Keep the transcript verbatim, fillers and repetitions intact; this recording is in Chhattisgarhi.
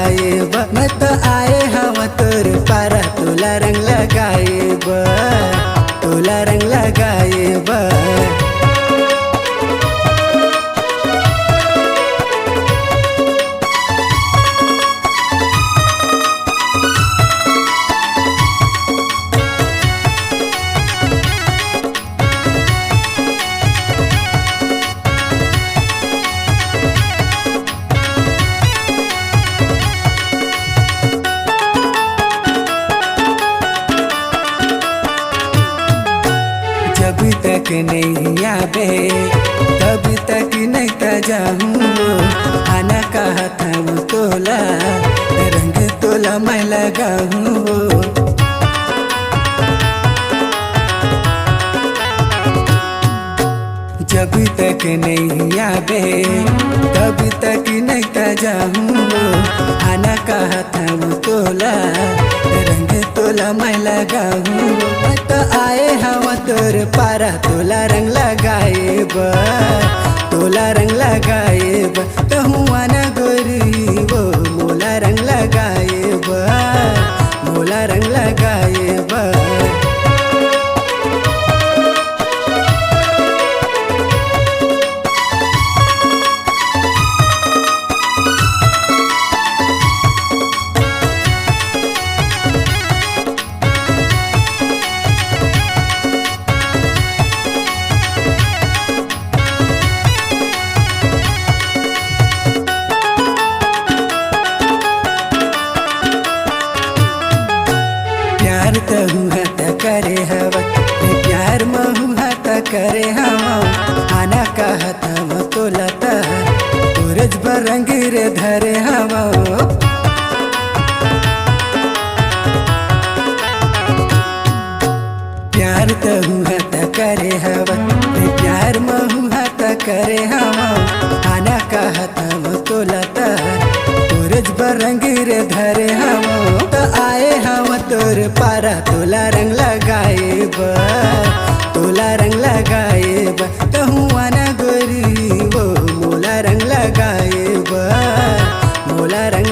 लगाए बर। मैं तो आए हवं तोर पारा, तोला रंग लगाए बर, तोला रंग लगाए बर। जब तक नहीं आबे, तब तक नहीं त जाहूँ। आना कहत हवं तोला, रंग तोला मैं लगाहूँ। जब तक नहीं आबे, तब तक नहीं त जाहूँ। आना कहत हवं तोला, रंग तोला मैं लगाहूँ। मैं तो आए हवं तोर पारा, तोला रंग लगाए बर, तोला रंग लगाए बर। तहूँ आना गोरी वो, मोला रंग लगाए बर, मोला रंग लगाए बर। प्यार तहूँ ह त करे हवस, प्यार महूँ ह त करे हवं। आना कहत हवं तोला त, तोरेच बर रंग रे धरे हवं। प्यार तहूँ ह त करे हवस, प्यार महूँ ह त करे हवं। आना कहत हवं तोला त, तोरेच बर रंग रे धरे हवं। त आए हवं तोर पारा, तोला रंग लगाए बर, तोला रंग लगाए बर। तहूँ आना गोरी वो, मोला रंग लगाए बर, मोला रंग